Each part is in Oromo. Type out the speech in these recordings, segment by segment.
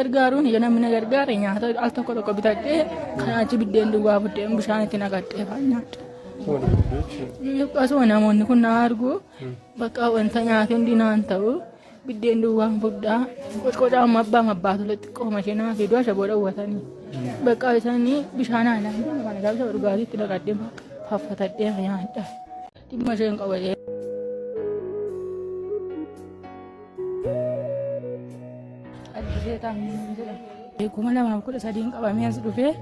gargaaruun yoo namni na gargaare nyaata al tokko tokko bitadhee kan achi biddeen duwwaa buddeen bishaan itti naqadhee fa'aa nyaadha. Akkasuma namoonni kun na argu bakka wanta nyaati hundi naan ta'u biddeen duwwaan fudhaa qocqocaa amma abbaa abbaa tole xiqqoo mashee naa fiduu ashaboo dhawwatanii bakka isaanii bishaan aanaa kana gaafa dhugaatii itti naqadhee faffatadhee nyaadha. Dhimma isheen qabatee. Addisee Taamminuu jedhama. 2013 qabamee as dhufee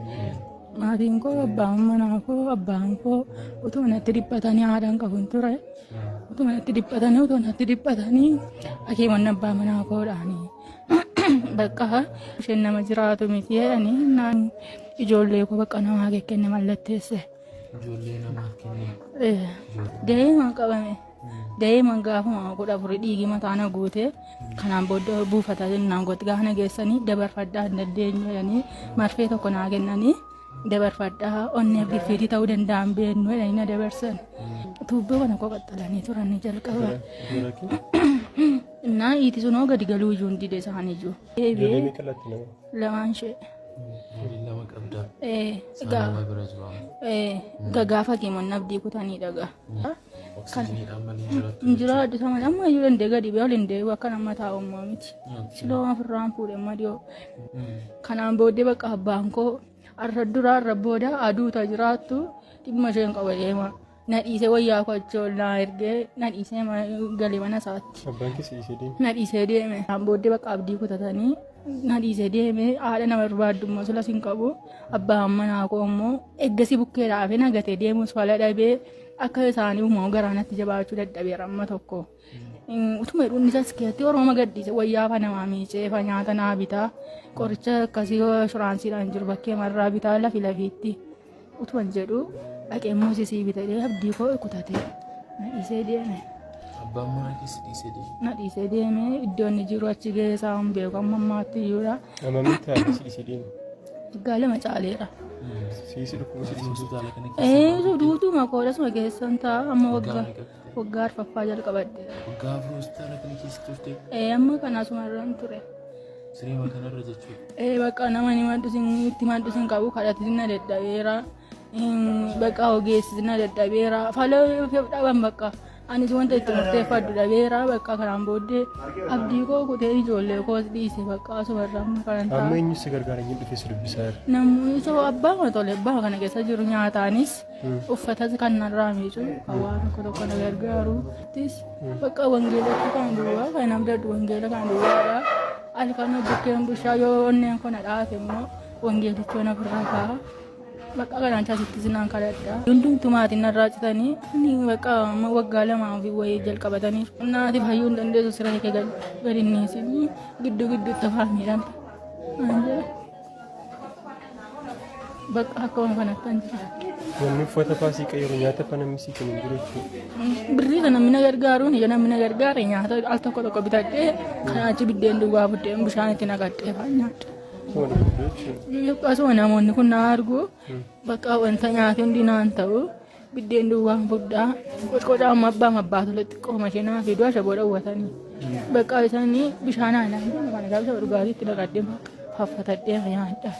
maatiin koo abbaan manaa koo abbaan koo utuma natti dhiphatanii haadhaan qabu hin ture. Utuma natti dhiphatanii utuma natti dhiphatanii hakiimonni abbaa manaa koodhaanii bakka isheen nama jiraatu miti jedhanii naan ijoollee koo bakka namaa kenne mallatteesse. Ijoollee namaaf kenne. Daa'ima qabame. Daa'ima gaafuma 14 dhiigi mataa na guute. Kanaan booda buufata jennaan gooti gaafa na geessanii dabarfadhaa hin dandeenyu jedhanii marfee tokko naa kennanii dabarfadhaa onnee giffiitii ta'uu danda'an beeknu jedhanii na dabarsan. Tuubboo kana koo qaxxalanii turan ni jalqaba. Innaa iiti sunoo gadi galuu iyyuu hin dide isaan iyyuu. Ijoollee meeqa laatti nama? Lamaan ishee. Ijoollee lama qabda. Isaan nama bira jiru amma. Gaafa hakiimonni abdii kutanii dhagaa. Oksijiniidhaan malee hin jiraattu. Hin jiraadhu isa malee amma iyyuu danda'e gadi ba'e ol hin deebi'u akka nama taa'u ammoo miti. Siloo ofirraan fuudhe amma dhiyoo. Kanaan booddee bakka abbaan koo arra dura arra booda aduu ta jiraattu dhimma isheen qaba deema. Na dhiisee wayyaa koo achi ol naa ergee na dhiisee gale mana isaatti. Abbaan kee si dhiisee deeme. Na dhiisee deeme. Kanaan booddee bakka abdii kutatanii na dhiisee deeme haadha na barbaaddu immoo silas hin qabu. Abbaan manaa koo immoo eeggasii bukkee dhaabee na gatee deemus fala dhabee akka isaanii immoo garaa natti jabaachuu dadhabeera amma tokko. Utuma jedhu inni isas keessatti Oromoo gadhiise wayyaa fa namaa miicee fa nyaata naa bitaa qoricha akkasii inshuraansiidhaan jiru bakkee marraa bitaa lafi lafiitti utuman jedhu dhaqee muusisii bitadhee abdii koo kutate na dhiisee deeme. Abbaan manaa kee si dhiisee deeme. Na dhiisee deeme iddoo inni jiru achi ga'ee isaa hin beeku amma ammaatti iyyuudha. Hammamitti haadha si dhiisee deeme? Waggaa 2 caaleera. Siisi dhukkuba si dhiisee deeme. Hospitaala kana keessa. Ee duutuuma koodhasuma keessan ta'a amma Waggaa waggaa meeqa turte? waggaa arfaffaa jalqabadhe. Waggaa 4 hospitaala kana keessa turte? Ee amma kana asuma irraan ture. Sireema kanarra jechuudha. Ee bakka nama ni maddu sin itti maddu sin qabu kadhatti na dadhabeera. Bakka ogeessi na dadhabeera. Fala dhaban bakka anis wanta itti murteeffadhu dhabeera bakka kanaan booddee abdii koo kutee ijoollee koos dhiise bakka asuma irraa amma kanan Amma ta'a. eenyu si gargaara eenyu dhufee si dubbisaa jira? Namni osoo abbaa tole abbaa kana keessa jiru nyaataanis Uffatas kan narraa miicu kan waa tokko tokko na gargaaru. Tis bakka wangeelatti kan duwwaa kan abdadhu wangeela kan duwwaadha. Halkan bukkeen bushaa yoo onneen koo na dhaate immoo wangeelichoo na birra kaa'a. Bakka kanaan asitti sinaan kadhadha. Hundumtu maatiin narraa citanii inni bakka amma waggaa 2 ofii wayii jalqabatanii naati fayyuu hin dandeessu siree kee gadi hin dhiisin gidduu gidduutti afaan miidhamta. Bakka akkuma kanatti an jira. Namni uffata faa sii qayyaru nyaata faa namni sii kennu hin jiru jechuudha. Birrii kana namni na gargaaruun yoo namni na gargaare nyaata al tokko tokko bitadhee kan achi biddeen duwwaa buddeen bishaan itti naqadhee fa'aa nyaadha. Akkuma dhukkubdu jechuudha. Akkasuma namoonni kun na argu bakka wanta nyaati hundi naan ta'u biddeen duwwaan fudhaa qocqocaa amma abbaa abbaa tole xiqqoo mashee naa fiduu ashaboo dhawwatanii bakka isaanii bishaan aanaa kana gaafa dhugaatii itti naqadhee faffatadhee nyaadha.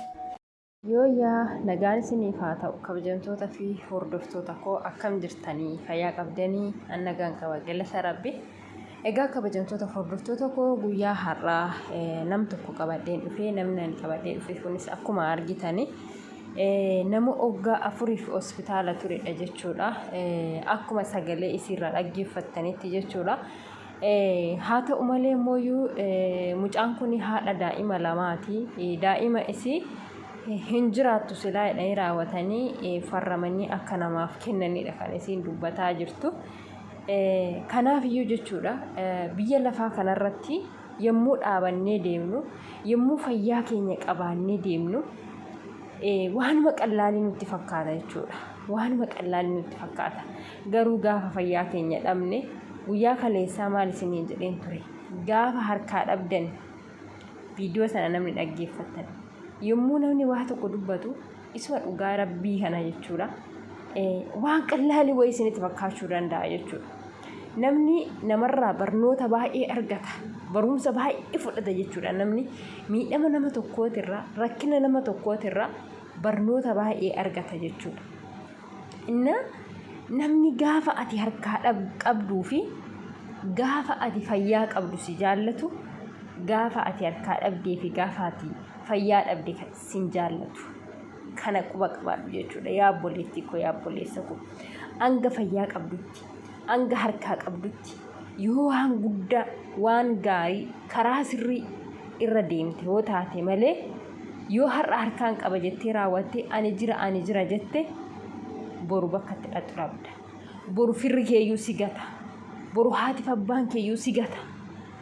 Yooyyaa nagaan isiniif haa ta'u kabajamtoota fi hordoftoota koo akkam jirtanii fayyaa qabdanii an nagaan qaba galata rabbi. Egaa kabajamtoota fi hordoftoota koo guyyaa har'aa nam tokko qabadheen dhufee namni ani qabadhee dhufe kunis akkuma argitanii nama waggaa afuriif hospitaala turedha jechuudha. Akkuma sagalee isiirraa dhaggeeffattanitti jechuudha. Haa ta'u malee immoo mucaan kun haadha daa'ima lamaati. Daa'ima isii hin jiraattu silaa jedhanii raawwatanii farramanii akka namaaf kennanidha kan isiin dubbataa jirtu. Kanaaf iyyuu jechuudha biyya lafaa kanarratti yommuu dhaabannee deemnu yommuu fayyaa keenya qabaannee deemnu waanuma qallaalii nutti fakkaata jechuudha. Waanuma qallaalii nutti fakkaata. Garuu gaafa fayyaa keenya dhabne guyyaa kaleessaa maal isiniin jedheen ture gaafa harkaa dhabdan viidiyoo sana namni dhaggeeffattan yommuu namni waa tokko dubbatu isuma dhugaa rabbii kana jechuudha waan qallaalii wayii isinitti fakkaachuu danda'a jechuudha. Namni namarraa barnoota baay'ee argata. Barumsa baay'ee fudhata jechuudha namni miidhama nama tokkootirraa rakkina nama tokkootirraa barnoota baay'ee argata jechuudha. Inna namni gaafa ati harkaa qabduu fi gaafa ati fayyaa qabdu si jaallatu gaafa ati harkaa dhabdee fi gaafa ati fayyaa dhabde sin jaallatu. Kana quba qabaadhu jechuudha. Yaa obboleettii koo yaa obboleessa koo hanga fayyaa qabdutti hanga harkaa qabdutti yoo waan guddaa waan gaarii karaa sirrii irra deemte yoo taate malee yoo har'a harkaan qaba jettee raawwattee ani jira ani jira jette boru bakka itti dhaqxu dhabda. Boru firri keeyyuu si gata. Boru haatiif abbaan keeyyuu si gata.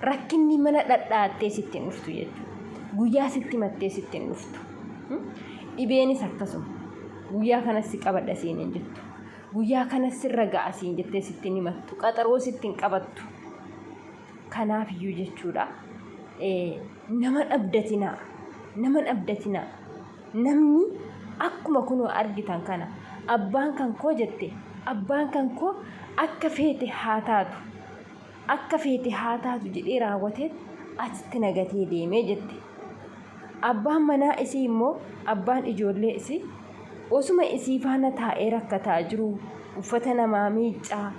Rakkinni mana dhadhaattee sitti hin dhuftu jechuudha. Guyyaa sitti mattee sitti hin dhuftu. Dhibeenis akkasuma. Guyyaa kanas si qabadha siin hin jettu. Guyyaa kanas sirra ga'a siin jettee sitti hin himattu. Qaxaroo sitti hin qabattu. Kanaaf iyyuu jechuudha. Nama dhabdatinaa. Nama dhabdatinaa. Namni akkuma kunoo argitan kana abbaan kan koo jette abbaan kan koo akka feete haa taatu akka feete haa taatu jedhee raawwatee achitti nagatee deemee jette. Abbaan manaa isii immoo abbaan ijoollee isii osuma isii faana taa'ee rakkataa jiru uffata namaa miiccaa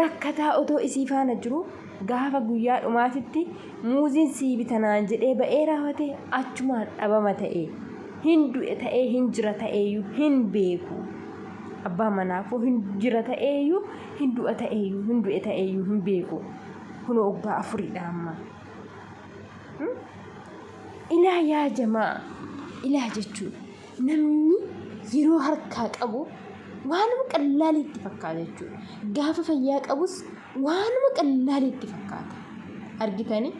rakkataa otoo isii faana jiru gaafa guyyaa dhumaatitti muuziin sii bitanaan jedhee ba'ee raawwate achumaan dhabama ta'e hin du'e ta'ee hin jira ta'eeyyuu hin beeku. Abbaan manaa koo hin jira ta'eeyyuu hin du'a ta'eeyyuu hin du'e ta'eeyyuu hin beeku. Kunoo waggaa afuriidha amma. Ilaa yaa jamaa ilaa jechuudha. Namni yeroo harkaa qabu waanuma qallaalii itti fakkaata jechuudha. Gaafa fayyaa qabus waanuma qallaalii itti fakkaata. Argitanii?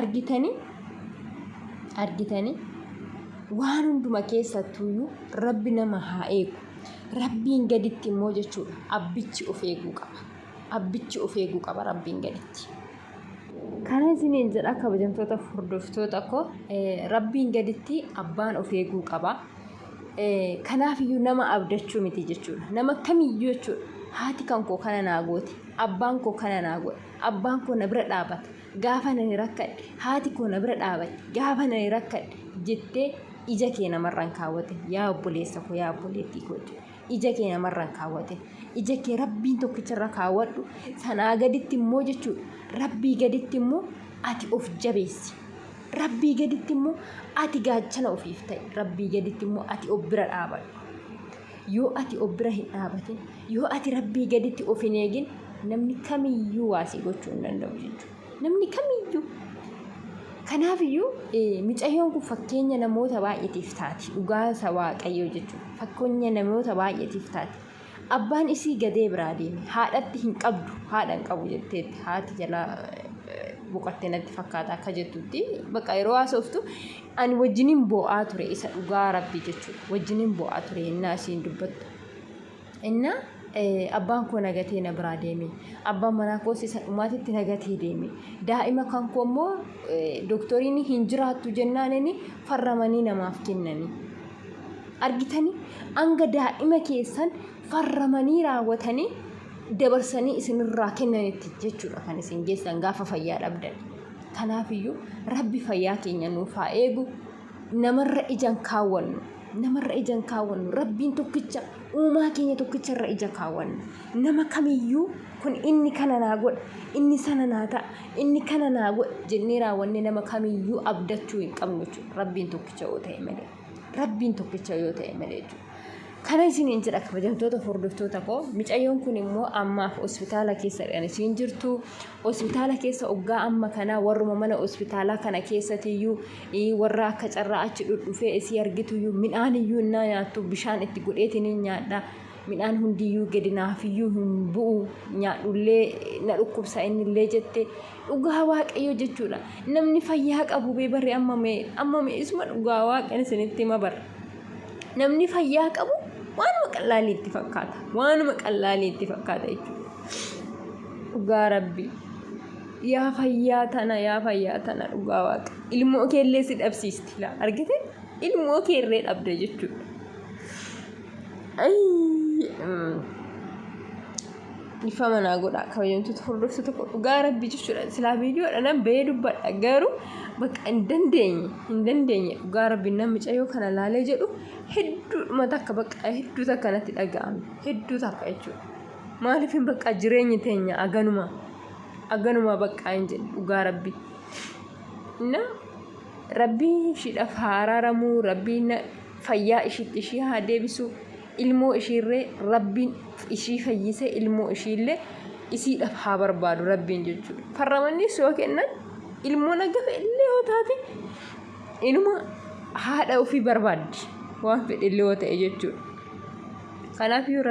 Argitanii? Argitanii? Waan hunduma keessattuuyyuu Rabbi nama haa eegu. Rabbiin gaditti immoo jechuudha abbichi of eeguu qaba. Abbichi of eeguu qaba Rabbiin gaditti. Kana isiniin jedha kabajamtoota hordoftoota koo Rabbiin gaditti abbaan of eeguu qaba. Kanaaf iyyuu nama abdachuu miti jechuudha. Nama kamiyyuu jechuudha. Haati kan koo kana naa goote, abbaan koo kana naa godhe, abbaan koo na bira dhaabata, gaafa nani rakkadhe, haati koo na bira dhaabatti, gaafa nani rakkadhe jettee ija kee namarra hin kaawwatin. Yaa obboleessa koo, yaa obboleettii koo jechuudha. Ija kee namarra hin kaawwatin. Ija kee Rabbiin tokkicharra kaawwadhu. Sanaa gaditti immoo jechuudha. Rabbii gaditti immoo ati of jabeessi. Rabbii gaditti immoo ati gaachana ofiif ta'i. Rabbii gaditti immoo ati of bira dhaabadhu. Yoo ati of bira hin dhaabatin, yoo ati Rabbii gaditti of hin eegin, namni kamiyyuu waa si gochuu hin danda'u jechuudha. Namni kamiyyuu. Kanaafiyyuu micayyoon kun fakkeenya namoota baay'eetiif taati. Dhugaa isa Waaqayyoo jechuudha. Fakkeenya namoota baay'eetiif taati. Abbaan isii gadee biraa deeme. Haadhatti hin qabdu. Haadha hin qabu jetteetti. Haati jalaa boqotte natti fakkaata akka jettutti. Bakka yeroo haasoftu ani wajjiniin boo'aa ture isa dhugaa Rabbii jechuudha. Wajjiniin boo'aa ture yennaa isiin dubbattu. Innaa abbaan koo na gatee na biraa deeme. Abbaan manaa koos isa dhumaatitti na gatee deeme. Daa'ima kan koo immoo doktoriin hin jiraattu jennaan inni farramanii namaaf kennanii. Argitanii hanga daa'ima keessan farramanii raawwatanii dabarsanii isinirraa kennanitti jechuudha kan isin geessan gaafa fayyaa dhabdan. Kanaafiyyuu Rabbi fayyaa keenya nuuf haa eegu. Namarra ija hin kaawwannu. Namarra ija hin kaawwannu. Rabbiin tokkicha uumaa keenya tokkicha irra ija kaawwanna. Nama kamiyyuu kun inni kana naa godha, inni sana naa ta'a, inni kana naa godha jennee raawwannee nama kamiyyuu abdachuu hin qabnu jechuudha. Rabbiin tokkicha yoo ta'e malee. Rabbiin tokkicha yoo ta'e malee jechuudha. Kana isiniin jedha kabajamtoota hordoftoota koo micayyoon kun immoo ammaaf hospitaala keessa kan isiin jirtu. Hospitaala keessa oggaa amma kanaa warruma mana hospitaalaa kana keessatiyyuu warra akka carraa achi dhudhufee isii argituyyuu midhaan iyyuu innaa nyaattu bishaan itti godheetiin hin nyaadha. Midhaan hundiyyuu gadi naafiyyuu hin bu'u nyaadhullee na dhukkubsa innillee jette dhugaa Waaqayyo jechuudha. Namni fayyaa qabu bee barri amma mee amma mee isuma dhugaa Waaqan isinitti hima bara. Namni fayyaa qabu waanuma qallaalii itti fakkaata. Waanuma qallaalii itti fakkaata jechuudha. Dhugaa Rabbi. Yaa fayyaa tana yaa fayyaa tana dhugaa Waaqa. Ilmoo keellee si dhabsiisti laa argite ilmoo keerree dhabde jechuudha. Ayii. Dhiifama naa godhaa kabajamtoota hordoftoota koo, dhugaa rabbii jechuudha. Silaa viidiyoodha nan bahee dubbadha, garuu bakka hin dandeenye hin dandeenye. Dhugaa rabbii nan mucayyoo kana laalee jedhu hedduudhuma takka, bakka hedduu takka natti dhaga'ame, hedduu takka jechuudha. Maaliif hin bakka jireenyi teenya aganuma aganuma bakka hin jedhe dhugaa rabbii. Na rabbii ishiidhaaf haa araaramuu, rabbiin fayyaa ishiitti ishii haa deebisu. Ilmoo ishiirree rabbiin ishii fayyisee ilmoo ishiillee isiidhaaf haa barbaadu rabbiin jechuudha. Farramannis yoo kennan ilmoon agafe illee yoo taate inuma haadha ofii barbaaddi, waan fedhe illee yoo ta'e jechuudha. Kanaaf yoo